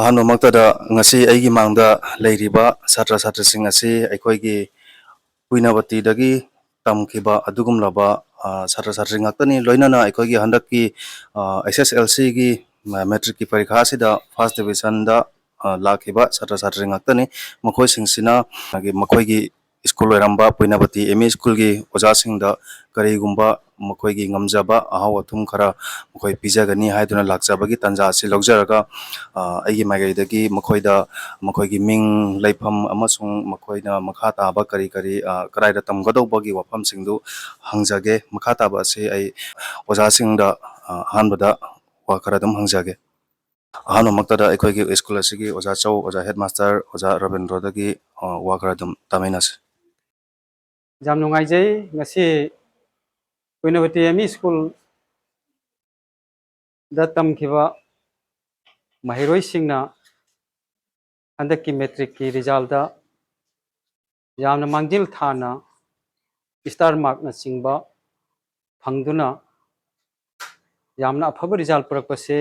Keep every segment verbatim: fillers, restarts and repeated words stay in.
ꯑꯍꯥꯟꯕꯃꯛꯇꯗ ꯉꯁꯤ ꯑꯩꯒꯤ ꯃꯥꯡꯗ ꯂꯩꯔꯤꯕ ꯁꯥꯇ꯭ꯔ ꯁꯥꯇ꯭ꯔꯤꯁꯤꯡ ꯑꯁꯤ ꯑꯩꯈꯣꯏꯒꯤ ꯀꯨꯏꯅꯕꯇꯤꯗꯒꯤ ꯇꯝꯈꯤꯕ ꯑꯗꯨꯒꯨꯝꯂꯕ, ꯑ, ꯁꯥꯇ꯭ꯔ ꯁꯥꯇ꯭ꯔꯤ ꯉꯥꯛꯇꯅꯤ꯫ ꯂꯣꯏꯅꯅ ꯑꯩꯈꯣꯏꯒꯤ ꯍꯟꯗꯛꯀꯤ, ꯑ, ꯑꯦꯁ ꯑꯦꯁ ꯑꯦꯜ ꯁꯤꯒꯤ, ꯑ, ꯃꯦꯇ꯭ꯔꯤꯛꯀꯤ ꯄꯔꯤꯈꯥ ꯑꯁꯤꯗ ꯐꯥꯔꯁ ꯗꯤꯕꯤꯖꯟꯗ, ꯑ, ꯂꯥꯛꯈꯤꯕ ꯁꯥꯇ꯭ꯔ ꯁꯥꯇ꯭ꯔꯤ ꯉꯥꯛꯇꯅꯤ꯫ ꯃꯈꯣꯏꯁꯤꯡꯁꯤꯅ ꯃꯥꯒꯤ, ꯃꯈꯣꯏꯒꯤ ꯁ꯭ꯀꯨꯜ ꯑꯣꯏꯔꯝꯕ ꯄꯣꯏꯅꯥꯄꯇꯤ ꯑꯦꯝ ꯏ ꯁ꯭ꯀꯨꯜꯒꯤ ꯑꯣꯖꯥꯁꯤꯡꯗ ꯀꯔꯤꯒꯨꯝꯕ ꯃꯈꯣꯏꯒꯤ ꯉꯝꯖꯕ ꯑꯍꯥꯎ ꯑꯊꯨꯝ ꯈꯔ ꯃꯈꯣꯏ ꯄꯤꯖꯒꯅꯤ ꯍꯥꯏꯗꯨꯅ ꯂꯥꯛꯆꯕꯒꯤ ꯇꯥꯟꯖꯥ ꯑꯁꯤ ꯂꯧꯖꯔꯒ, ꯑ, ꯑꯩꯒꯤ ꯃꯥꯏꯀꯩꯗꯒꯤ ꯃꯈꯣꯏꯗ ꯃꯈꯣꯏꯒꯤ ꯃꯤꯡ, ꯂꯩꯐꯝ ꯑꯃꯁꯨꯡ ꯃꯈꯣꯏꯅ ꯃꯈꯥ ꯇꯥꯕ ꯀꯔꯤ ꯀꯔꯤ, ꯑ, ꯀꯗꯥꯏꯗ ꯇꯝꯒꯗꯧꯕꯒꯤ ꯋꯥꯐꯝꯁꯤꯡꯗꯨ ꯍꯪꯖꯒꯦ꯫ ꯃꯈꯥ ꯇꯥꯕ ꯑꯁꯤ ꯑꯩ ꯑꯣꯖꯥꯁꯤꯡꯗ, ꯑ, ꯑꯍꯥꯟꯕꯗ ꯋꯥ ꯈꯔ ꯑꯗꯨꯝ ꯍꯪꯖꯒꯦ꯫ ꯑꯍꯥꯟꯕꯃꯛꯇꯗ ꯑꯩꯈꯣꯏꯒꯤ ꯁ꯭ꯀꯨꯜ ꯑꯁꯤꯒꯤ ꯑꯣꯖꯥ ꯆꯧ, ꯑꯣꯖꯥ ꯍꯦꯗꯃꯥꯁꯇꯔ, ꯑꯣꯖꯥ ꯔꯕꯤꯟꯗ꯭ꯔꯣꯗꯒꯤ, ꯑ, ꯋꯥ ꯈꯔ ꯑꯗꯨꯝ ꯇꯥꯃꯤꯟꯅꯁꯤ꯫ ꯌꯥꯝ ꯅꯨꯡꯉꯥꯏꯖꯩ, ꯉꯁꯤ ꯀꯨꯏꯅꯕꯇꯤ ꯑꯦꯝ ꯏ ꯁ꯭ꯀꯨꯜꯗ ꯇꯝꯈꯤꯕ ꯃꯍꯩꯔꯣꯏꯁꯤꯡꯅ ꯍꯟꯗꯛꯀꯤ ꯃꯦꯇ꯭ꯔꯤꯛꯀꯤ ꯔꯤꯖꯜꯗ ꯌꯥꯝꯅ ꯃꯥꯡꯖꯤꯜ ꯊꯥꯅ ꯏꯁꯇꯥꯔ ꯃꯥꯔꯛꯅꯆꯤꯡꯕ ꯐꯪꯗꯨꯅ ꯌꯥꯝꯅ ꯑꯐꯕ ꯔꯤꯖꯜ ꯄꯨꯔꯛꯄꯁꯦ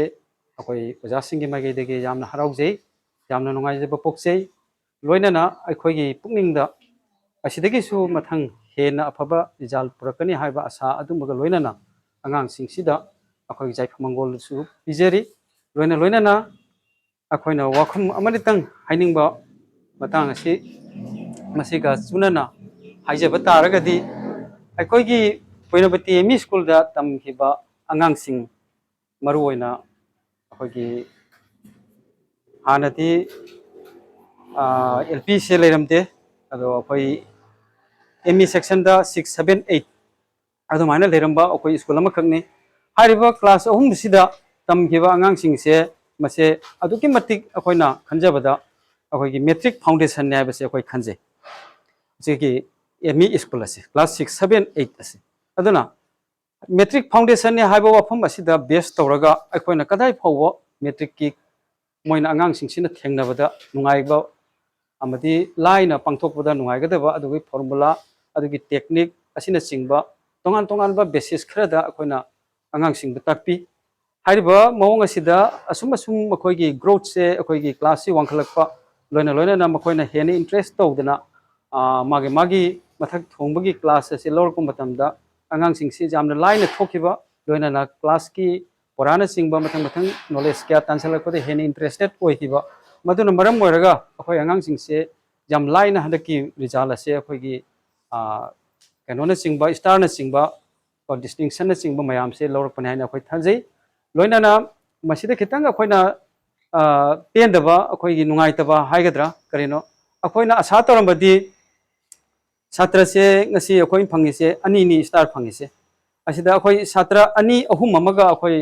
ꯑꯩꯈꯣꯏ ꯑꯣꯖꯥꯁꯤꯡꯒꯤ ꯃꯥꯏꯀꯩꯗꯒꯤ ꯌꯥꯝꯅ ꯍꯔꯥꯎꯖꯩ, ꯌꯥꯝꯅ ꯅꯨꯡꯉꯥꯏꯖꯕ ꯄꯣꯛꯆꯩ꯫ ꯂꯣꯏꯅꯅ ꯑꯩꯈꯣꯏꯒꯤ ꯄꯨꯛꯅꯤꯡꯗ ꯑꯁꯤꯗꯒꯤꯁꯨ ꯃꯊꯪ ꯍꯦꯟꯅ ꯑꯐꯕ ꯔꯤꯖꯜ ꯄꯨꯔꯛꯀꯅꯤ ꯍꯥꯏꯕ ꯑꯁꯥ ꯑꯗꯨꯝꯕꯒ ꯂꯣꯏꯅꯅ ꯑꯉꯥꯡꯁꯤꯡꯁꯤꯗ ꯑꯩꯈꯣꯏꯒꯤ ꯌꯥꯏꯐ ꯃꯪꯒꯣꯜꯁꯨ ꯄꯤꯖꯔꯤ꯫ ꯂꯣꯏꯅ ꯂꯣꯏꯅꯅ ꯑꯩꯈꯣꯏꯅ ꯋꯥꯐꯝ ꯑꯃꯅꯤꯇꯪ ꯍꯥꯏꯅꯤꯡꯕ ꯃꯇꯥꯡ ꯑꯁꯤ, ꯃꯁꯤꯒ ꯆꯨꯅꯅ ꯍꯥꯏꯖꯕ ꯇꯥꯔꯒꯗꯤ, ꯑꯩꯈꯣꯏꯒꯤ ꯄꯣꯏꯅꯣꯕꯇꯤ ꯑꯦꯝ ꯏ ꯁ꯭ꯀꯨꯜꯗ ꯇꯝꯈꯤꯕ ꯑꯉꯥꯡꯁꯤꯡ, ꯃꯔꯨꯑꯣꯏꯅ ꯑꯩꯈꯣꯏꯒꯤ ꯍꯥꯟꯅꯗꯤ, ꯑꯦꯜ ꯄꯤꯁꯦ ꯂꯩꯔꯝꯗꯦ, ꯑꯗꯣ ꯑꯩꯈꯣꯏ ꯑꯦꯝ ꯏ ꯁꯦꯛꯁꯟꯗ ꯁꯤꯛꯁ, ꯁꯚꯦꯟ, ꯑꯩꯠ ꯑꯗꯨꯃꯥꯏꯅ ꯂꯩꯔꯝꯕ ꯑꯩꯈꯣꯏ ꯁ꯭ꯀꯨꯜ ꯑꯃꯈꯛꯅꯤ꯫ ꯍꯥꯏꯔꯤꯕ ꯀ꯭ꯂꯥꯁ ꯑꯍꯨꯝꯁꯤꯗ ꯇꯝꯈꯤꯕ ꯑꯉꯥꯡꯁꯤꯡꯁꯦ, ꯃꯁꯦ ꯑꯗꯨꯛꯀꯤ ꯃꯇꯤꯛ ꯑꯩꯈꯣꯏꯅ ꯈꯟꯖꯕꯗ ꯑꯩꯈꯣꯏꯒꯤ ꯃꯦꯇ꯭ꯔꯤꯛ ꯐꯥꯎꯟꯗꯦꯁꯟꯅꯤ ꯍꯥꯏꯕꯁꯦ ꯑꯩꯈꯣꯏ ꯈꯟꯖꯩ꯫ ꯁꯤꯒꯤ ꯑꯦꯝ ꯏ ꯁ꯭ꯀꯨꯜ ꯑꯁꯤ, ꯀ꯭ꯂꯥꯁ ꯁꯤꯛꯁ, ꯁꯚꯦꯟ, ꯑꯩꯠ ꯑꯁꯤ꯫ ꯑꯗꯨꯅ ꯃꯦꯇ꯭ꯔꯤꯛ ꯐꯥꯎꯟꯗꯦꯁꯟꯅꯤ ꯍꯥꯏꯕ ꯋꯥꯐꯝ ꯑꯁꯤꯗ ꯕꯦꯁ ꯇꯧꯔꯒ ꯑꯩꯈꯣꯏꯅ ꯀꯗꯥꯏ ꯐꯥꯎꯕ ꯃꯦꯇ꯭ꯔꯤꯛꯀꯤ ꯃꯣꯏꯅ ꯑꯉꯥꯡꯁꯤꯡꯁꯤꯅ ꯊꯦꯡꯅꯕꯗ ꯅꯨꯡꯉꯥꯏꯕ ꯑꯃꯗꯤ ꯂꯥꯏꯅ ꯄꯥꯡꯊꯣꯛꯄꯗ ꯅꯨꯡꯉꯥꯏꯒꯗꯕ ꯑꯗꯨꯒꯤ ꯐꯣꯔꯃꯨꯂꯥ, ꯑꯗꯨꯒꯤ ꯇꯦꯛꯅꯤꯛ ꯑꯁꯤꯅꯆꯤꯡꯕ ꯇꯣꯉꯥꯟ ꯇꯣꯉꯥꯟꯕ ꯕꯦꯁꯤꯁ ꯈꯔꯗ ꯑꯩꯈꯣꯏꯅ ꯑꯉꯥꯡꯁꯤꯡꯗ ꯇꯥꯛꯄꯤ꯫ ꯍꯥꯏꯔꯤꯕ ꯃꯑꯣꯡ ꯑꯁꯤꯗ ꯑꯁꯨꯝ ꯑꯁꯨꯝ ꯃꯈꯣꯏꯒꯤ growthꯁꯦ, ꯑꯩꯈꯣꯏꯒꯤ classꯁꯤ ꯋꯥꯡꯈꯠꯂꯛꯄ ꯂꯣꯏꯅ ꯂꯣꯏꯅꯅ ꯃꯈꯣꯏꯅ ꯍꯦꯟꯅ interest ꯇꯧꯗꯅ, ꯑ, ꯃꯥꯒꯤ ꯃꯥꯒꯤ ꯃꯊꯛ ꯊꯣꯡꯕꯒꯤ class ꯑꯁꯤ ꯂꯧꯔꯛꯄ ꯃꯇꯝꯗ ꯑꯉꯥꯡꯁꯤꯡꯁꯤ ꯌꯥꯝꯅ ꯂꯥꯏꯅ ꯊꯣꯛꯈꯤꯕ, ꯂꯣꯏꯅꯅ classꯀꯤ ꯄꯣꯔꯥꯅꯆꯤꯡꯕ ꯃꯊꯪ ꯃꯊꯪ knowledge ꯀꯌꯥ ꯇꯥꯟꯁꯤꯜꯂꯛꯄꯗ ꯍꯦꯟꯅ interested ꯑꯣꯏꯈꯤꯕ꯫ ꯃꯗꯨꯅ ꯃꯔꯝ ꯑꯣꯏꯔꯒ ꯑꯩꯈꯣꯏ ꯑꯉꯥꯡꯁꯤꯡꯁꯦ ꯌꯥꯝ ꯂꯥꯏꯅ ꯍꯟꯗꯛꯀꯤ result ꯑꯁꯦ ꯑꯩꯈꯣꯏꯒꯤ, ꯑ, ꯀꯩꯅꯣꯅꯆꯤꯡꯕ, starꯅꯆꯤꯡꯕ, distinctionꯅꯆꯤꯡꯕ ꯃꯌꯥꯝꯁꯦ ꯂꯧꯔꯛꯄꯅꯤ ꯍꯥꯏꯅ ꯑꯩꯈꯣꯏ ꯊꯥꯖꯩ꯫ ꯂꯣꯏꯅꯅ ꯃꯁꯤꯗ ꯈꯤꯇꯪ ꯑꯩꯈꯣꯏꯅ, ꯑ, ꯄꯦꯟꯗꯕ, ꯑꯩꯈꯣꯏꯒꯤ ꯅꯨꯡꯉꯥꯏꯇꯕ ꯍꯥꯏꯒꯗ꯭ꯔꯥ ꯀꯔꯤꯅꯣ, ꯑꯩꯈꯣꯏꯅ ꯑꯁꯥ ꯇꯧꯔꯝꯕꯗꯤ ꯁꯥꯇ꯭ꯔꯁꯦ ꯉꯁꯤ ꯑꯩꯈꯣꯏ ꯐꯪꯉꯤꯁꯦ ꯑꯅꯤꯅꯤ star ꯐꯪꯉꯤꯁꯦ꯫ ꯑꯁꯤꯗ ꯑꯩꯈꯣꯏ ꯁꯥꯇ꯭ꯔ ꯑꯅꯤ ꯑꯍꯨꯝ ꯑꯃꯒ ꯑꯩꯈꯣꯏ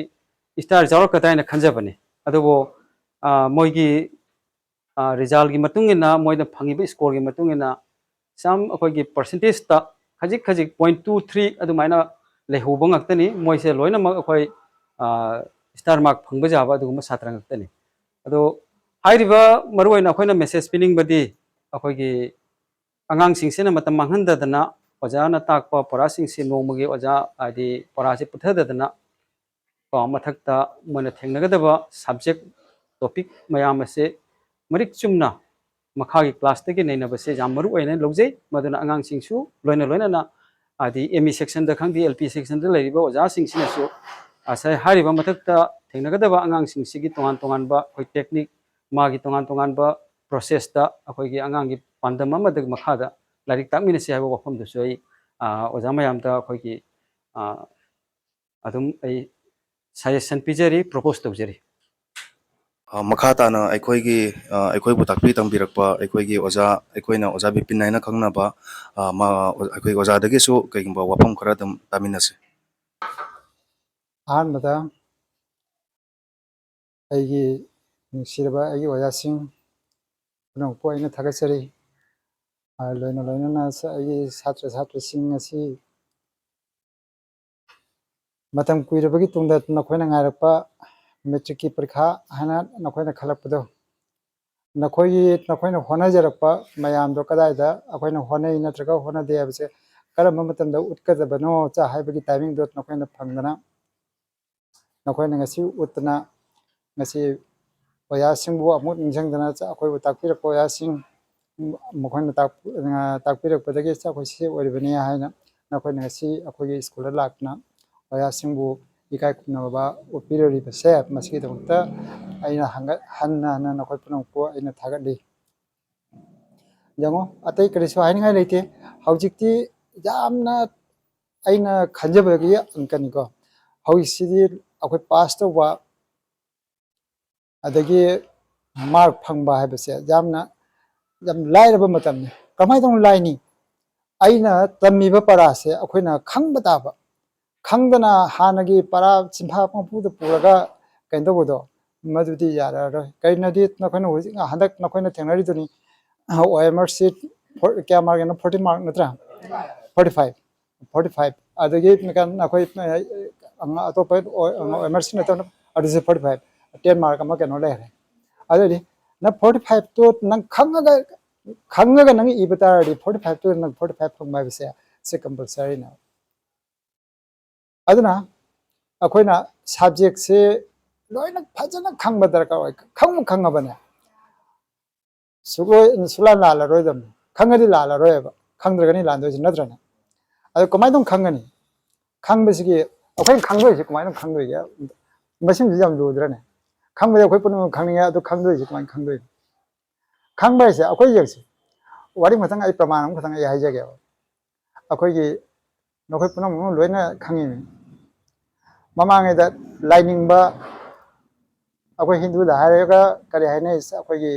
star ꯌꯥꯎꯔꯛꯀꯗ꯭ꯔꯥ ꯍꯥꯏꯅ ꯈꯟꯖꯕꯅꯤ꯫ ꯑꯗꯨꯕꯨ, ꯑ, ꯃꯣꯏꯒꯤ, ꯑ, resultꯀꯤ ꯃꯇꯨꯡ ꯏꯟꯅ, ꯃꯣꯏꯗ ꯐꯪꯉꯤꯕ scoreꯒꯤ ꯃꯇꯨꯡ ꯏꯟꯅ, ꯁꯝ ꯑꯩꯈꯣꯏꯒꯤ percentageꯇ ꯈꯖꯤꯛ ꯈꯖꯤꯛ point two three ꯑꯗꯨꯃꯥꯏꯅ ꯂꯩꯍꯧꯕ ꯉꯥꯛꯇꯅꯤ꯫ ꯃꯣꯏꯁꯦ ꯂꯣꯏꯅꯃꯛ ꯑꯩꯈꯣꯏ, ꯑ, star mark ꯐꯪꯕ ꯌꯥꯕ ꯑꯗꯨꯒꯨꯝꯕ ꯁꯥꯇ꯭ꯔ ꯉꯥꯛꯇꯅꯤ꯫ ꯑꯗꯣ ꯍꯥꯏꯔꯤꯕ, ꯃꯔꯨꯑꯣꯏꯅ ꯑꯩꯈꯣꯏꯅ message ꯄꯤꯅꯤꯡꯕꯗꯤ, ꯑꯩꯈꯣꯏꯒꯤ ꯑꯉꯥꯡꯁꯤꯡꯁꯤꯅ ꯃꯇꯝ ꯃꯥꯡꯍꯟꯗꯗꯅ ꯑꯣꯖꯥꯅ ꯇꯥꯛꯄ ꯄꯣꯔꯥꯁꯤꯡꯁꯤ ꯅꯣꯡꯃꯒꯤ ꯑꯣꯖꯥ, ꯍꯥꯏꯗꯤ ꯄꯣꯔꯥꯁꯤ ꯄꯨꯊꯗꯗꯅ, ꯀꯣ, ꯃꯊꯛꯇ ꯃꯣꯏꯅ ꯊꯦꯡꯅꯒꯗꯕ subject topic ꯃꯌꯥꯝ ꯑꯁꯦ ꯃꯔꯤꯛ ꯆꯨꯝꯅ ꯃꯈꯥꯒꯤ classꯇꯒꯤ ꯅꯩꯅꯕꯁꯦ ꯌꯥꯝ ꯃꯔꯨ ꯑꯣꯏꯅ ꯂꯧꯖꯩ꯫ ꯃꯗꯨꯅ ꯑꯉꯥꯡꯁꯤꯡꯁꯨ ꯂꯣꯏꯅ ꯂꯣꯏꯅꯅ, ꯍꯥꯏꯗꯤ M E sectionꯗ ꯈꯪꯗꯦ, L P sectionꯗ ꯂꯩꯔꯤꯕ ꯑꯣꯖꯥꯁꯤꯡꯁꯤꯅꯁꯨ ꯉꯁꯥꯏ ꯍꯥꯏꯔꯤꯕ ꯃꯊꯛꯇ ꯊꯦꯡꯅꯒꯗꯕ ꯑꯉꯥꯡꯁꯤꯡꯁꯤꯒꯤ ꯇꯣꯉꯥꯟ ꯇꯣꯉꯥꯟꯕ ꯑꯩꯈꯣꯏ technique, ꯃꯥꯒꯤ ꯇꯣꯉꯥꯟ ꯇꯣꯉꯥꯟꯕ processꯇ ꯑꯩꯈꯣꯏꯒꯤ ꯑꯉꯥꯡꯒꯤ ꯄꯥꯟꯗꯝ ꯑꯃꯗꯒꯤ ꯃꯈꯥꯗ ꯂꯥꯏꯔꯤꯛ ꯇꯥꯛꯃꯤꯟꯅꯁꯤ ꯍꯥꯏꯕ ꯋꯥꯐꯝꯗꯨꯁꯨ ꯑꯩ, ꯑ, ꯑꯣꯖꯥ ꯃꯌꯥꯝꯗ ꯑꯩꯈꯣꯏꯒꯤ, ꯑ, ꯑꯗꯨꯝ ꯑꯩ suggestion ꯄꯤꯖꯔꯤ, propose ꯇꯧꯖꯔꯤ꯫ ꯑ, ꯃꯈꯥ ꯇꯥꯅ ꯑꯩꯈꯣꯏꯒꯤ, ꯑ, ꯑꯩꯈꯣꯏꯕꯨ ꯇꯥꯛꯄꯤ ꯇꯝꯕꯤꯔꯛꯄ ꯑꯩꯈꯣꯏꯒꯤ ꯑꯣꯖꯥ, ꯑꯩꯈꯣꯏꯅ ꯑꯣꯖꯥ ꯕꯤꯄꯤꯟ ꯍꯥꯏꯅ ꯈꯪꯅꯕ, ꯑ, ꯃꯥ, ꯑꯩꯈꯣꯏꯒꯤ ꯑꯣꯖꯥꯗꯒꯤꯁꯨ ꯀꯩꯒꯨꯝꯕ ꯋꯥꯐꯝ ꯈꯔ ꯑꯗꯨꯝ ꯇꯥꯃꯤꯟꯅꯁꯤ꯫ ꯑꯍꯥꯟꯕꯗ ꯑꯩꯒꯤ ꯅꯨꯡꯁꯤꯔꯕ ꯑꯩꯒꯤ ꯑꯣꯖꯥꯁꯤꯡ ꯄꯨꯝꯅꯃꯛꯄꯨ ꯑꯩꯅ ꯊꯥꯒꯠꯆꯔꯤ꯫ ꯑ, ꯂꯣꯏꯅ ꯂꯣꯏꯅꯅ ꯁ-, ꯑꯩꯒꯤ ꯁꯥꯇ꯭ꯔ ꯁꯥꯇ꯭ꯔꯤꯁꯤꯡ ꯑꯁꯤ ꯃꯇꯝ ꯀꯨꯏꯔꯕꯒꯤ ꯇꯨꯡꯗ ꯅꯈꯣꯏꯅ ꯉꯥꯏꯔꯛꯄ matricꯀꯤ ꯄꯔꯤꯈꯥ ꯍꯥꯏꯅ ꯅꯈꯣꯏꯅ ꯈꯜꯂꯛꯄꯗꯣ, ꯅꯈꯣꯏꯒꯤ, ꯅꯈꯣꯏꯅ ꯍꯣꯠꯅꯖꯔꯛꯄ ꯃꯌꯥꯝꯗꯣ ꯀꯗꯥꯏꯗ ꯑꯩꯈꯣꯏꯅ ꯍꯣꯠꯅꯩ ꯅꯠꯇ꯭ꯔꯒ ꯍꯣꯠꯅꯗꯦ ꯍꯥꯏꯕꯁꯦ ꯀꯔꯝꯕ ꯃꯇꯝꯗ ꯎꯠꯀꯗꯕꯅꯣ ꯆ-, ꯍꯥꯏꯕꯒꯤ timingꯗꯣ ꯅꯈꯣꯏꯅ ꯐꯪꯗꯅ, ꯅꯈꯣꯏꯅ ꯉꯁꯤ ꯎꯠꯇꯅ, ꯉꯁꯤ ꯑꯣꯖꯥꯁꯤꯡꯕꯨ ꯑꯃꯨꯛ ꯅꯤꯡꯁꯤꯡꯗꯅ ꯑꯩꯈꯣꯏꯕꯨ ꯇꯥꯛꯄꯤꯔꯛꯄ ꯑꯣꯖꯥꯁꯤꯡ, ꯃꯈꯣꯏꯅ ꯇꯥꯛ-, ꯇꯥꯛꯄꯤꯔꯛꯄꯗꯒꯤ ꯑꯩꯈꯣꯏ ꯁꯤ ꯑꯣꯏꯔꯤꯕꯅꯤ ꯍꯥꯏꯅ ꯅꯈꯣꯏꯅ ꯉꯁꯤ ꯑꯩꯈꯣꯏꯒꯤ ꯁ꯭ꯀꯨꯜꯗ ꯂꯥꯛꯇꯨꯅ ꯑꯣꯖꯥꯁꯤꯡꯕꯨ ꯏꯀꯥꯏ ꯈꯨꯝꯅꯕ ꯎꯠꯄꯤꯔꯤꯕꯁꯦ, ꯃꯁꯤꯒꯤꯗꯃꯛꯇ ꯑꯩꯅ ꯍꯟꯅ ꯍꯟꯅ ꯅꯈꯣꯏ ꯄꯨꯝꯅꯃꯛꯄꯨ ꯑꯩꯅ ꯊꯥꯒꯠꯂꯤ꯫ ꯌꯦꯡꯉꯣ, ꯑꯇꯩ ꯀꯔꯤꯁꯨ ꯍꯥꯏꯅꯤꯡꯉꯥꯏ ꯂꯩꯇꯦ꯫ ꯍꯧꯖꯤꯛꯇꯤ ꯌꯥꯝꯅ ꯑꯩꯅ ꯈꯟꯖꯕꯒꯤ ꯑꯪꯀꯅꯤꯀꯣ꯫ ꯍꯧꯖꯤꯛꯁꯤꯗꯤ ꯑꯩꯈꯣꯏ ꯄꯥꯁ ꯇꯧꯕ ꯑꯗꯒꯤ ꯃꯥꯔꯛ ꯐꯪꯕ ꯍꯥꯏꯕꯁꯦ ꯌꯥꯝꯅ, ꯌꯥꯝ ꯂꯥꯏꯔꯕ ꯃꯇꯝꯅꯤ꯫ ꯀꯃꯥꯏꯅ ꯇꯧꯅ ꯂꯥꯏꯅꯤ? ꯑꯩꯅ ꯇꯝꯃꯤꯕ ꯄꯔꯥꯁꯦ ꯑꯩꯈꯣꯏꯅ ꯈꯪꯕ ꯇꯥꯕ꯫ ꯈꯪꯗꯅ ꯍꯥꯟꯅꯒꯤ ꯄꯔꯥ ꯆꯤꯟꯐꯥ ꯄꯪꯄꯨꯗ ꯄꯨꯔꯒ ꯀꯩꯅꯣ ꯇꯧꯕꯗꯣ, ꯃꯗꯨꯗꯤ ꯌꯥꯔꯛꯑꯔꯣꯏ꯫ ꯀꯔꯤꯅꯗꯤ ꯅꯈꯣꯏꯅ ꯍꯧꯖꯤꯛ ꯍꯟꯗꯛ ꯅꯈꯣꯏꯅ ꯊꯦꯡꯅꯔꯤꯗꯨꯅꯤ, ꯑꯣ ꯑꯦꯝ ꯑꯥꯔ ꯁꯤ ꯀꯌꯥ ꯃꯥꯔꯛꯅꯣ? ꯐꯣꯔꯇꯤ ꯃꯥꯔꯛ ꯅꯠꯇ꯭ꯔꯥ? Forty five, forty five. ꯑꯗꯒꯤ ꯅꯈꯣꯏ ꯑꯇꯣꯞꯄ ꯑꯣ ꯑꯦꯝ ꯑꯥꯔ ꯁꯤ ꯅꯠꯇꯕ ꯑꯗꯨꯁꯨ ꯐꯣꯔꯇꯤ ꯐꯥꯏꯚ, ꯇꯦꯟ ꯃꯥꯔꯛ ꯑꯃ ꯀꯩꯅꯣ ꯂꯩꯔꯦ꯫ ꯑꯗꯨꯗꯤ ꯅꯪ ꯐꯣꯔꯇꯤ ꯐꯥꯏꯚꯇꯣ ꯅꯪ ꯈꯪꯉꯒ, ꯈꯪꯉꯒ ꯅꯪ ꯏꯕ ꯇꯥꯔꯗꯤ ꯐꯣꯔꯇꯤ ꯐꯥꯏꯚꯇꯨ ꯅꯪ ꯐꯣꯔꯇꯤ ꯐꯥꯏꯚ ꯐꯪꯕ ꯍꯥꯏꯕꯁꯦ ꯁꯤ ꯀꯝꯄꯜꯁꯔꯤꯅꯦ꯫ ꯑꯗꯨꯅ ꯑꯩꯈꯣꯏꯅ ꯁꯕꯖꯦꯛꯁꯦ ꯂꯣꯏꯅ ꯐꯖꯅ ꯈꯪꯕ ꯗꯔꯀꯥꯔ ꯑꯣꯏ꯫ ꯈꯪꯕꯨ ꯈꯪꯉꯕꯅꯦ, ꯁꯨꯛꯂꯣꯏ-, ꯁꯨꯛꯂꯥꯟ ꯂꯥꯜꯂꯔꯣꯏꯗꯕꯅꯤ꯫ ꯈꯪꯉꯗꯤ ꯂꯥꯜꯂꯔꯣꯏꯕ, ꯈꯪꯗ꯭ꯔꯒꯅꯤ ꯂꯥꯟꯗꯣꯏꯁꯦ, ꯅꯠꯇ꯭ꯔꯅꯦ? ꯑꯗꯨ ꯀꯃꯥꯏꯅ ꯇꯧꯅ ꯈꯪꯒꯅꯤ? ꯈꯪꯕꯁꯤꯒꯤ, ꯑꯩꯈꯣꯏꯅ ꯈꯪꯗꯣꯏꯁꯦ ꯀꯃꯥꯏꯅ ꯈꯪꯗꯣꯏꯒꯦ? ꯃꯁꯤꯃꯗꯤ ꯌꯥꯝ ꯂꯨꯗ꯭ꯔꯅꯦ? ꯈꯪꯕꯗꯤ ꯑꯩꯈꯣꯏ ꯄꯨꯝꯅꯃꯛ ꯈꯪꯅꯤꯡꯉꯦ, ꯑꯗꯨ ꯈꯪꯗꯣꯏꯁꯦ ꯀꯃꯥꯏꯅ ꯈꯪꯗꯣꯏꯅꯣ? ꯈꯪꯕ ꯍꯥꯏꯁꯦ, ꯑꯩꯈꯣꯏ ꯌꯦꯡꯁꯤ, ꯋꯥꯔꯤ ꯃꯊꯪ ꯑꯩ ꯄ꯭ꯔꯃꯥꯟ ꯑꯃꯈꯛꯇꯪ ꯑꯩ ꯍꯥꯏꯖꯒꯦꯕ꯫ ꯑꯩꯈꯣꯏꯒꯤ, ꯅꯈꯣꯏ ꯄꯨꯝꯅꯃꯛ ꯂꯣꯏꯅ ꯈꯪꯉꯤꯅꯤ꯫ ꯃꯃꯥꯡꯉꯩꯗ ꯂꯥꯏꯅꯤꯡꯕ, ꯑꯩꯈꯣꯏ ꯍꯤꯟꯗꯨꯗ ꯍꯥꯏꯔꯒ ꯀꯔꯤ ꯍꯥꯏꯅꯩ? ꯑꯩꯈꯣꯏꯒꯤ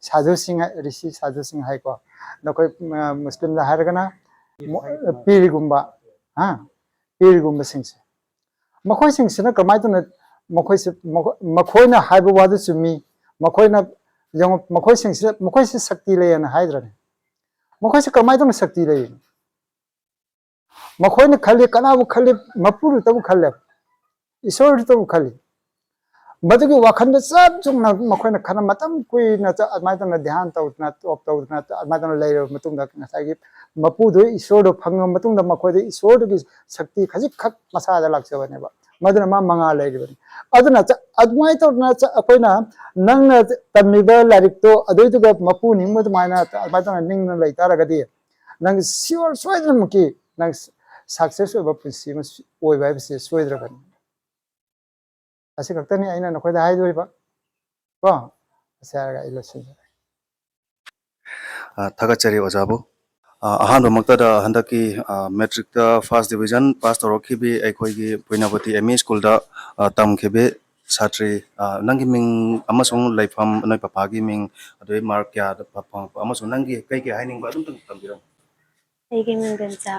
ꯁꯥꯙꯨꯁꯤꯡ, ꯔꯤꯁꯤ ꯁꯥꯙꯨꯁꯤꯡ ꯍꯥꯏꯀꯣ꯫ ꯅꯈꯣꯏ, ꯑ, ꯃꯨꯁꯂꯤꯝꯗ ꯍꯥꯏꯔꯒꯅ ꯃꯨ-, ꯄꯤꯔꯒꯨꯝꯕ, ꯍꯥ? ꯄꯤꯔꯒꯨꯝꯕꯁꯤꯡꯁꯦ꯫ ꯃꯈꯣꯏꯁꯤꯡꯁꯤꯅ ꯀꯃꯥꯏꯅ ꯇꯧꯅ, ꯃꯈꯣꯏꯁꯦ, ꯃꯈꯣꯏ-, ꯃꯈꯣꯏꯅ ꯍꯥꯏꯕ ꯋꯥꯗꯨ ꯆꯨꯝꯃꯤ꯫ ꯃꯈꯣꯏꯅ, ꯌꯦꯡꯉꯣ, ꯃꯈꯣꯏꯁꯤꯡꯁꯤꯗ, ꯃꯈꯣꯏꯁꯤ ꯁꯛꯇꯤ ꯂꯩꯌꯦꯅ ꯍꯥꯏꯗ꯭ꯔꯅꯦ? ꯃꯈꯣꯏꯁꯤ ꯀꯃꯥꯏꯅ ꯇꯧꯅ ꯁꯛꯇꯤ ꯂꯩꯔꯤꯅꯣ? ꯃꯈꯣꯏꯅ ꯈꯜꯂꯤ, ꯀꯅꯥꯕꯨ ꯈꯜꯂꯤ? ꯃꯄꯨꯗꯨꯇꯕꯨ ꯈꯜꯂꯦ, ꯏꯁꯣꯔꯗꯨꯇꯕꯨ ꯈꯜꯂꯤ꯫ ꯃꯗꯨꯒꯤ ꯋꯥꯈꯜꯗ ꯆꯞ ꯆꯨꯝꯅ ꯃꯈꯣꯏꯅ ꯈꯟꯅ ꯃꯇꯝ ꯀꯨꯏꯅ ꯆ-, ꯑꯗꯨꯃꯥꯏꯅ ꯇꯧꯅ ꯙ꯭ꯌꯥꯟ ꯇꯧꯗꯅ, ꯇꯣꯞ ꯇꯧꯗꯅ, ꯑꯗꯨꯃꯥꯏꯅ ꯇꯧꯅ ꯂꯩꯔꯕ ꯃꯇꯨꯡꯗ, ꯉꯁꯥꯏꯒꯤ ꯃꯄꯨꯗꯨ ꯏꯁꯣꯔꯗꯨ ꯐꯪꯉꯕ ꯃꯇꯨꯡꯗ, ꯃꯈꯣꯏꯗ ꯏꯁꯣꯔꯗꯨꯒꯤ ꯁꯛꯇꯤ ꯈꯖꯤꯛꯈꯛ ꯃꯁꯥꯗ ꯂꯥꯛꯆꯕꯅꯦꯕ꯫ ꯃꯗꯨꯅ ꯃꯥ ꯃꯉꯥꯜ ꯂꯩꯔꯤꯕꯅꯤ꯫ ꯑꯗꯨꯅ ꯆ-, ꯑꯗꯨꯃꯥꯏꯅ ꯇꯧꯗꯅ ꯆ-, ꯑꯩꯈꯣꯏꯅ ꯅꯪꯅ ꯇꯝꯃꯤꯕ ꯂꯥꯏꯔꯤꯛꯇꯣ ꯑꯗꯨꯏꯗꯨꯒ ꯃꯄꯨ ꯅꯤꯡꯕ ꯑꯗꯨꯃꯥꯏꯅ, ꯑꯗꯨꯃꯥꯏꯅ ꯇꯧꯅ ꯅꯤꯡꯅ ꯂꯩ ꯇꯥꯔꯒꯗꯤ, ꯅꯪ sure ꯁꯣꯏꯗꯅꯃꯛꯀꯤ ꯅꯪ success ꯑꯣꯏꯕ ꯄꯨꯟꯁꯤ ꯑꯃ ꯑꯣꯏꯕ ꯍꯥꯏꯕꯁꯤ ꯁꯣꯏꯗ꯭ꯔꯕꯅꯤ꯫ ꯑꯁꯤ ꯈꯛꯇꯅꯤ ꯑꯩꯅ ꯅꯈꯣꯏꯗ ꯍꯥꯏꯗꯣꯔꯤꯕ꯫ ꯀꯣ? ꯑꯁꯤ ꯍꯥꯏꯔꯒ ꯑꯩ ꯂꯣꯏꯁꯤꯟꯖꯔꯦ꯫ ꯑ, ꯊꯥꯒꯠꯆꯔꯤ ꯑꯣꯖꯥꯕꯨ꯫ ꯑ, ꯑꯍꯥꯟꯕꯃꯛꯇꯗ ꯍꯟꯗꯛꯀꯤ, ꯑ, matricꯇ first division pass ꯇꯧꯔꯛꯈꯤꯕꯤ ꯑꯩꯈꯣꯏꯒꯤ ꯄꯣꯏꯅꯥꯄꯇꯤ M E schoolꯗ, ꯑ, ꯇꯝꯈꯤꯕꯤ ꯁꯥꯇ꯭ꯔꯤ, ꯑ, ꯅꯪꯒꯤ ꯃꯤꯡ ꯑꯃꯁꯨꯡ ꯂꯩꯐꯝ, ꯅꯣꯏ ꯄꯄꯥꯒꯤ ꯃꯤꯡ, ꯑꯗꯨꯗꯩ mark ꯀꯌꯥꯗ ꯐ-, ꯐꯪꯉꯛꯄ, ꯑꯃꯁꯨꯡ ꯅꯪꯒꯤ ꯀꯩ ꯀꯩ ꯍꯥꯏꯅꯤꯡꯕ ꯑꯗꯨꯝꯇꯪ ꯊꯝꯕꯤꯔꯝꯃꯨ꯫ ꯑꯩꯒꯤ ꯃꯤꯡ ꯕꯦꯝꯆꯥ,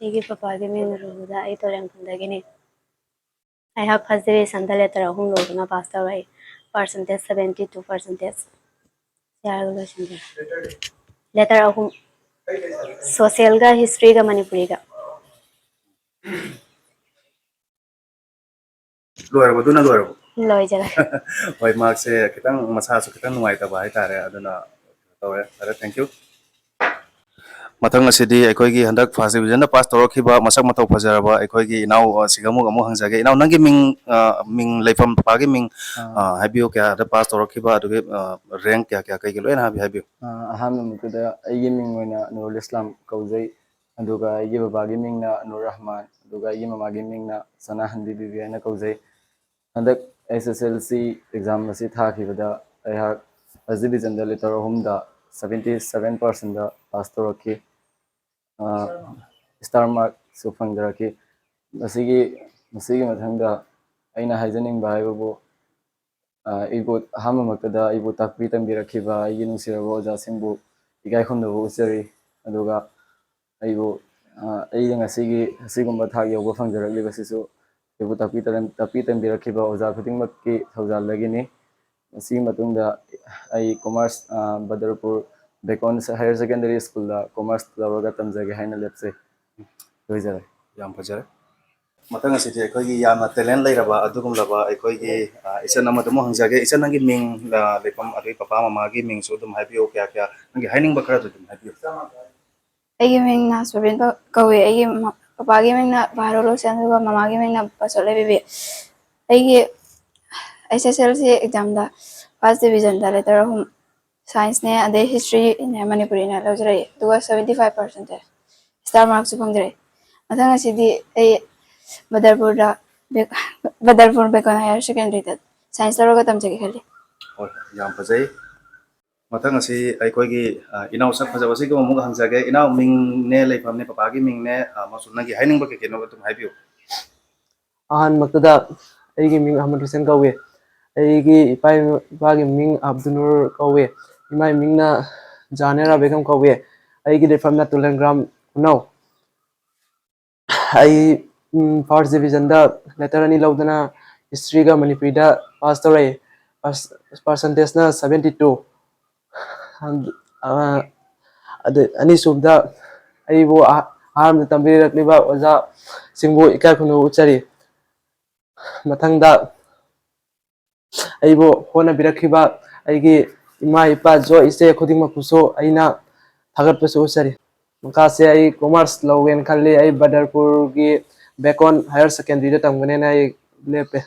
ꯑꯩꯒꯤ ꯄꯄꯥꯒꯤ ꯃꯤꯡ ꯔꯨꯍꯨꯗ, ꯑꯩ ꯇꯣꯔꯦꯡꯈꯣꯡꯗꯒꯤꯅꯤ꯫ ꯑꯩꯍꯥꯛ first divisionꯗ letter ꯑꯍꯨꯝ ꯂꯧꯗꯨꯅ pass ꯇꯧꯔꯛꯏ, percentage seventy two percentage꯫ ꯌꯥꯔꯒ ꯂꯣꯏꯁꯤꯟꯖꯔꯦ꯫ Letter ꯑꯍꯨꯝ, socialꯒ historyꯒ ꯃꯅꯤꯄꯨꯔꯤꯒ꯫ ꯂꯣꯏꯔꯕ? ꯑꯗꯨꯅ ꯂꯣꯏꯔꯕ? ꯂꯣꯏꯖꯔꯦ꯫ ꯍꯣꯏ, ꯃꯍꯥꯛꯁꯦ ꯈꯤꯇꯪ ꯃꯁꯥꯁꯨ ꯈꯤꯇꯪ ꯅꯨꯡꯉꯥꯏꯇꯕ ꯍꯥꯏꯇꯥꯔꯦ, ꯑꯗꯨꯅ ꯇꯧꯔꯦ꯫ ꯐꯔꯦ, thank you꯫ ꯃꯊꯪ ꯑꯁꯤꯗꯤ ꯑꯩꯈꯣꯏꯒꯤ ꯍꯟꯗꯛ first divisionꯗ pass ꯇꯧꯔꯛꯈꯤꯕ ꯃꯁꯛ ꯃꯇꯧ ꯐꯖꯔꯕ ꯑꯩꯈꯣꯏꯒꯤ ꯏꯅꯥꯎ, ꯑ, ꯁꯤꯒ ꯑꯃꯨꯛ, ꯑꯃꯨꯛ ꯍꯪꯖꯒꯦ꯫ ꯏꯅꯥꯎ, ꯅꯪꯒꯤ ꯃꯤꯡ, ꯑ, ꯃꯤꯡ, ꯂꯩꯐꯝ, ꯄꯄꯥꯒꯤ ꯃꯤꯡ, ꯑꯥ꯫ ꯑ, ꯍꯥꯏꯕꯤꯌꯨ, ꯀꯌꯥꯗ pass ꯇꯧꯔꯛꯈꯤꯕ, ꯑꯗꯨꯒꯤ, ꯑ, rank ꯀꯌꯥ ꯀꯌꯥ ꯀꯩꯒꯤ ꯂꯣꯏꯅ ꯍꯥꯏꯕꯤ-, ꯍꯥꯏꯕꯤꯌꯨ꯫ ꯑ, ꯑꯍꯥꯟꯕ ꯃꯛꯇꯗ ꯑꯩꯒꯤ ꯃꯤꯡ ꯑꯣꯏꯅ ꯅꯨꯔꯨꯜ ꯏꯁꯂꯥꯝ ꯀꯧꯖꯩ, ꯑꯗꯨꯒ ꯑꯩꯒꯤ ꯕꯕꯥꯒꯤ ꯃꯤꯡꯅ ꯅꯨꯔ ꯔꯍꯃꯥꯟ, ꯑꯗꯨꯒ ꯑꯩꯒꯤ ꯃꯃꯥꯒꯤ ꯃꯤꯡꯅ ꯁꯅꯥꯍꯟꯕꯤ ꯕꯤꯕꯤ ꯍꯥꯏꯅ ꯀꯧꯖꯩ꯫ ꯍꯟꯗꯛ S S L C exam ꯑꯁꯤ ꯊꯥꯈꯤꯕꯗ ꯑꯩꯍꯥꯛ first divisionꯗ letter ꯑꯍꯨꯝꯗ seventy seven percentꯗ pass ꯇꯧꯔꯛꯈꯤ꯫ ꯑ, star markꯁꯨ ꯐꯪꯖꯔꯛꯈꯤ꯫ ꯃꯁꯤꯒꯤ, ꯃꯁꯤꯒꯤ ꯃꯊꯪꯗ ꯑꯩꯅ ꯍꯥꯏꯖꯅꯤꯡꯕ ꯍꯥꯏꯕꯕꯨ, ꯑ, ꯑꯩꯕꯨ ꯑꯍꯥꯟꯕꯃꯛꯇꯗ ꯑꯩꯕꯨ ꯇꯥꯛꯄꯤ ꯇꯝꯕꯤꯔꯛꯈꯤꯕ ꯑꯩꯒꯤ ꯅꯨꯡꯁꯤꯔꯕ ꯑꯣꯖꯥꯁꯤꯡꯕꯨ ꯏꯀꯥꯏ ꯈꯨꯝꯅꯕ ꯎꯠꯆꯔꯤ꯫ ꯑꯗꯨꯒ, ꯑ, ꯑꯩꯅ ꯉꯁꯤꯒꯤ ꯑꯁꯤꯒꯨꯝꯕ ꯊꯥꯛ ꯌꯧꯕ ꯐꯪꯖꯔꯛꯂꯤꯕꯁꯤꯁꯨ ꯑꯩꯕꯨ ꯇꯥꯛꯄꯤ ꯇꯔꯝ-, ꯇꯥꯛꯄꯤ ꯇꯝꯕꯤꯔꯛꯈꯤꯕ ꯑꯣꯖꯥ ꯈꯨꯗꯤꯡꯃꯛꯀꯤ ꯊꯧꯖꯥꯜꯗꯒꯤꯅꯤ꯫ ꯃꯁꯤꯒꯤ ꯃꯇꯨꯡꯗ ꯑꯩ commerce, ꯑ, ꯕꯗꯔꯄꯨꯔ ꯕꯦꯀꯣꯟ Higher Secondary Schoolꯗ commerce ꯂꯧꯔꯒ ꯇꯝꯖꯒꯦ ꯍꯥꯏꯅ ꯂꯦꯞꯆꯩ꯫ ꯂꯣꯏꯖꯔꯦ꯫ ꯌꯥꯝ ꯐꯖꯔꯦ꯫ ꯃꯊꯪ ꯑꯁꯤꯗꯤ ꯑꯩꯈꯣꯏꯒꯤ ꯌꯥꯝꯅ talent ꯂꯩꯔꯕ ꯑꯗꯨꯒꯨꯝꯂꯕ ꯑꯩꯈꯣꯏꯒꯤ, ꯑ, ꯏꯆꯟ ꯑꯃꯗꯃꯨꯛ ꯍꯪꯖꯒꯦ꯫ ꯏꯆꯟ, ꯅꯪꯒꯤ ꯃꯤꯡ, ꯑ, ꯂꯩꯐꯝ, ꯑꯗꯒꯤ ꯄꯄꯥ ꯃꯃꯥꯒꯤ ꯃꯤꯡꯁꯨ ꯑꯗꯨꯝ ꯍꯥꯏꯕꯤꯌꯨ, ꯀꯌꯥ ꯀꯌꯥ ꯅꯪꯒꯤ ꯍꯥꯏꯅꯤꯡꯕ ꯈꯔꯗꯨ ꯑꯗꯨꯝ ꯍꯥꯏꯕꯤꯌꯨ꯫ ꯑꯩꯒꯤ ꯃꯤꯡ ꯅꯥꯁꯨꯕꯤꯟ ꯀꯧ-, ꯀꯧꯏ꯫ ꯑꯩꯒꯤ ꯃ-, ꯄꯄꯥꯒꯤ ꯃꯤꯡꯅ ꯚꯥꯔꯣ ꯂꯣꯁꯦꯟ, ꯑꯗꯨꯒ ꯃꯃꯥꯒꯤ ꯃꯤꯡꯅ ꯄꯥꯁꯣꯠꯂꯦ ꯕꯤꯕꯤ꯫ ꯑꯩꯒꯤ ꯑꯩꯁ ꯑꯦꯁ ꯑꯦꯜ ꯁꯤ ꯑꯦꯛꯖꯥꯝꯗ ꯐꯥꯔꯁ ꯗꯤꯕꯤꯖꯟꯗ ꯂꯦꯇꯔ ꯑꯍꯨꯝ, ꯁꯥꯏꯟꯁꯅꯦ, ꯑꯗꯩ ꯍꯤꯁꯇ꯭ꯔꯤꯅꯦ, ꯃꯅꯤꯄꯨꯔꯤꯅꯦ ꯂꯧꯖꯔꯛꯏ, ꯑꯗꯨꯒ ꯁꯕꯦꯟꯇꯤ ꯐꯥꯏꯚ ꯄꯥꯔꯁꯦꯟꯇꯦꯖ ꯏꯁꯇꯥꯔ ꯃꯥꯔꯛꯁꯨ ꯐꯪꯖꯔꯛꯏ꯫ ꯃꯊꯪ ꯑꯁꯤꯗꯤ ꯑꯩ ꯕꯗꯔꯄꯨꯔꯗ ꯕꯦꯛ-, ꯕꯗꯔꯄꯨꯔ ꯕꯦꯀꯣꯟ ꯍꯥꯌꯔ ꯁꯦꯀꯦꯟꯗꯔꯤꯗ ꯁꯥꯏꯟꯁ ꯂꯧꯔꯒ ꯇꯝꯖꯒꯦ ꯈꯜꯂꯤ꯫ ꯍꯣꯏ, ꯌꯥꯝ ꯐꯖꯩ꯫ ꯃꯊꯪ ꯑꯁꯤ ꯑꯩꯈꯣꯏꯒꯤ, ꯑ, ꯏꯅꯥꯎ ꯁꯛ ꯐꯖꯕꯁꯤꯒ ꯑꯃꯨꯛ ꯍꯪꯖꯒꯦ꯫ ꯏꯅꯥꯎ, ꯃꯤꯡꯅꯦ, ꯂꯩꯐꯝꯅꯦ, ꯄꯄꯥꯒꯤ ꯃꯤꯡꯅꯦ, ꯑ, ꯑꯃꯁꯨꯡ ꯅꯪꯒꯤ ꯍꯥꯏꯅꯤꯡꯕ ꯀꯩ ꯀꯩꯅꯣ ꯑꯗꯨꯝ ꯍꯥꯏꯕꯤꯌꯨ꯫ ꯑꯍꯥꯟꯕꯃꯛꯇꯗ ꯑꯩꯒꯤ ꯃꯤꯡ ꯑꯍꯃꯗ ꯍꯨꯁꯦꯟ ꯀꯧꯏ꯫ ꯑꯩꯒꯤ ꯏꯄꯥ ꯏꯄꯥꯒꯤ ꯃꯤꯡ ꯑꯕꯗꯨꯅꯨꯔ ꯀꯧꯏ꯫ ꯏꯃꯥꯒꯤ ꯃꯤꯡꯅ ꯖꯍꯥꯅꯦꯔꯥ ꯕꯦꯒꯝ ꯀꯧꯏ꯫ ꯑꯩꯒꯤ ꯂꯩꯐꯝꯅ ꯇꯨꯂꯦꯟꯒ꯭ꯔꯥꯝ ꯈꯨꯅꯧ꯫ ꯑꯩ ꯐꯥꯔꯁ ꯗꯤꯕꯤꯖꯟꯗ ꯂꯦꯇꯔ ꯑꯅꯤ ꯂꯧꯗꯨꯅ ꯍꯤꯁꯇ꯭ꯔꯤꯒ ꯃꯅꯤꯄꯨꯔꯤꯗ ꯄꯥꯁ ꯇꯧꯔꯛꯏ꯫ ꯄꯥꯔꯁꯦꯟꯇꯦꯖꯅ ꯁꯕꯦꯟꯇꯤ ꯇꯨ꯫ ꯑꯗꯨ ꯑꯅꯤꯁꯨꯕꯗ ꯑꯩꯕꯨ ꯑꯍꯥꯟꯕꯗ ꯇꯝꯕꯤꯔꯛꯂꯤꯕ ꯑꯣꯖꯥꯁꯤꯡꯕꯨ ꯏꯀꯥꯏ ꯈꯨꯝꯅꯕ ꯎꯠꯆꯔꯤ꯫ ꯃꯊꯪꯗ ꯑꯩꯕꯨ ꯍꯣꯠꯅꯕꯤꯔꯛꯈꯤꯕ ꯑꯩꯒꯤ ꯏꯃꯥ ꯏꯄꯥ ꯖꯣ ꯏꯆꯦ ꯈꯨꯗꯤꯡꯃꯛꯄꯨꯁꯨ ꯑꯩꯅ ꯊꯥꯒꯠꯄꯁꯨ ꯎꯠꯆꯔꯤ꯫ ꯃꯈꯥꯁꯦ ꯑꯩ ꯀꯣꯃꯔꯁ ꯂꯧꯒꯦꯅ ꯈꯜꯂꯤ꯫ ꯑꯩ ꯕꯗꯔꯄꯨꯔꯒꯤ ꯕꯦꯀꯣꯟ ꯍꯥꯌꯔ ꯁꯦꯀꯦꯟꯗꯔꯤꯗ ꯇꯝꯒꯅꯦꯅ ꯑꯩ ꯂꯦꯞꯄꯦ꯫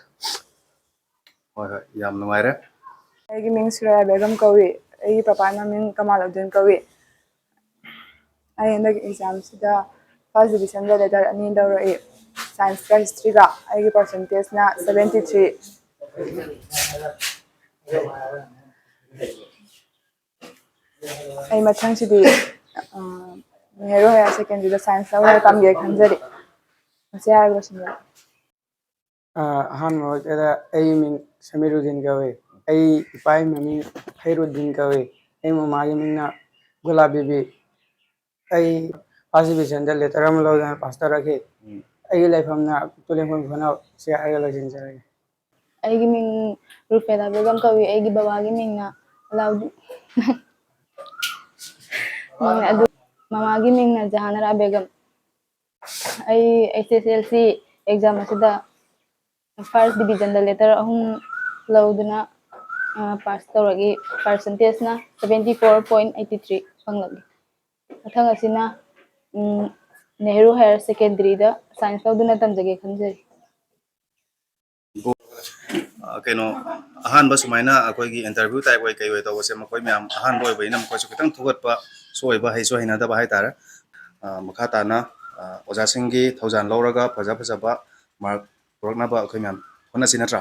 ꯍꯣꯏ ꯍꯣꯏ, ꯌꯥꯝ ꯅꯨꯡꯉꯥꯏꯔꯦ꯫ ꯑꯩꯒꯤ ꯃꯤꯡ ꯁꯨꯔꯥꯌꯥ ꯕꯦꯒꯝ ꯀꯧꯏ꯫ ꯑꯩꯒꯤ ꯄꯄꯥꯅ ꯃꯤꯡ ꯀꯃꯥꯜ ꯎꯗꯤꯟ ꯀꯧꯏ꯫ ꯑꯩ ꯍꯟꯗꯛ ꯑꯦꯛꯖꯥꯝꯁꯤꯗ ꯐꯥꯔꯁ ꯗꯤꯕꯤꯖꯟꯗ ꯂꯦꯇꯔ ꯑꯅꯤ ꯂꯧꯔꯛꯏ, ꯁꯥꯏꯟꯁꯀ ꯍꯤꯁꯇ꯭ꯔꯤꯒ꯫ ꯑꯩꯒꯤ ꯄꯥꯔꯁꯦꯟꯇꯦꯖꯅ ꯁꯕꯦꯟꯇꯤ ꯊ꯭ꯔꯤ꯫ ꯑꯩ ꯃꯊꯪꯁꯤꯗꯤ ꯅꯦꯍꯔꯨ ꯍꯥꯌꯔ ꯁꯦꯀꯦꯟꯗꯔꯤꯗ ꯁꯥꯏꯟꯁ ꯂꯧꯔꯒ ꯇꯝꯒꯦ ꯈꯟꯖꯔꯤ꯫ ꯃꯁꯤ ꯍꯥꯏꯔꯒ ꯂꯣꯏꯁꯤꯟꯖꯔꯦ꯫ ꯑꯍꯥꯟꯕ ꯃꯛꯇꯗ ꯑꯩꯒꯤ ꯃꯤꯡ ꯁꯃꯤꯔꯨꯗꯤꯟ ꯀꯧꯏ꯫ ꯑꯩ ꯏꯄꯥꯒꯤ ꯃꯃꯤꯡ ꯈꯩꯔꯨꯗꯤꯟ ꯀꯧꯏ꯫ ꯑꯩ ꯃꯃꯥꯒꯤ ꯃꯤꯡꯅ ꯒꯨꯂꯥꯕꯤꯕꯤ꯫ ꯑꯩ ꯐꯥꯔꯁ ꯗꯤꯕꯤꯖꯟꯗ ꯂꯦꯇꯔ ꯑꯃ ꯂꯧꯗꯨꯅ ꯄꯥꯁ ꯇꯧꯔꯛꯈꯤ꯫ ꯑꯩꯒꯤ ꯂꯩꯐꯝꯅ ꯇꯨꯂꯦꯝꯐꯝ ꯈꯨꯅꯧ꯫ ꯁꯤ ꯍꯥꯏꯔꯒ ꯂꯣꯏꯁꯤꯟꯖꯔꯒꯦ꯫ ꯑꯩꯒꯤ ꯃꯤꯡ ꯔꯨꯐꯦꯗꯥ ꯕꯦꯒꯝ ꯀꯧꯏ꯫ ꯑꯩꯒꯤ ꯕꯕꯥꯒꯤ ꯃꯤꯡꯅ ꯑꯂꯥꯎꯗꯤꯟ, ꯎꯝ, ꯑꯗꯨ ꯃꯃꯥꯒꯤ ꯃꯤꯡꯅ ꯖꯍꯥꯅꯔꯥ ꯕꯦꯒꯝ꯫ ꯑꯩ ꯑꯩꯁ ꯑꯦꯁ ꯑꯦꯜ ꯁꯤ ꯑꯦꯛꯖꯥꯝ ꯑꯁꯤꯗ ꯐꯥꯔꯁ ꯗꯤꯕꯤꯖꯟꯗ ꯂꯦꯇꯔ ꯑꯍꯨꯝ ꯂꯧꯗꯨꯅ ꯄꯥꯁ ꯇꯧꯔꯛꯏ꯫ ꯄꯥꯔꯁꯦꯟꯇꯦꯖꯅ seventy four point eighty three ꯐꯪꯂꯛꯏ꯫ ꯃꯊꯪ ꯑꯁꯤꯅ ꯅꯦꯍꯔꯨ ꯍꯥꯌꯔ ꯁꯦꯀꯦꯟꯗꯔꯤꯗ ꯁꯥꯏꯟꯁ ꯂꯧꯗꯨꯅ ꯇꯝꯖꯒꯦ ꯈꯟꯖꯔꯤ꯫ ꯑ, ꯀꯩꯅꯣ, ꯑꯍꯥꯟꯕ ꯁꯨꯃꯥꯏꯅ ꯑꯩꯈꯣꯏꯒꯤ ꯏꯟꯇꯔꯚ꯭ꯌꯨ ꯇꯥꯏꯞ ꯑꯣꯏ ꯀꯩ ꯑꯣꯏ ꯇꯧꯕꯁꯦ ꯃꯈꯣꯏ ꯃꯌꯥꯝ ꯑꯍꯥꯟꯕ ꯑꯣꯏꯕꯅꯤꯅ ꯃꯈꯣꯏꯁꯨ ꯈꯤꯇꯪ ꯊꯧꯒꯠꯄꯁꯨ ꯑꯣꯏꯕ, ꯍꯩꯁꯨ ꯍꯩꯅꯗꯕ ꯍꯥꯏꯇꯥꯔꯦ꯫ ꯑ, ꯃꯈꯥ ꯇꯥꯅ, ꯑ, ꯑꯣꯖꯥꯁꯤꯡꯒꯤ ꯊꯧꯖꯥꯜ ꯂꯧꯔꯒ ꯐꯖ ꯐꯖꯕ ꯃꯥꯔꯛ ꯄꯨꯔꯛꯅꯕ ꯑꯩꯈꯣꯏ ꯃꯌꯥꯝ ꯍꯣꯠꯅꯁꯤ ꯅꯠꯇ꯭ꯔꯥ?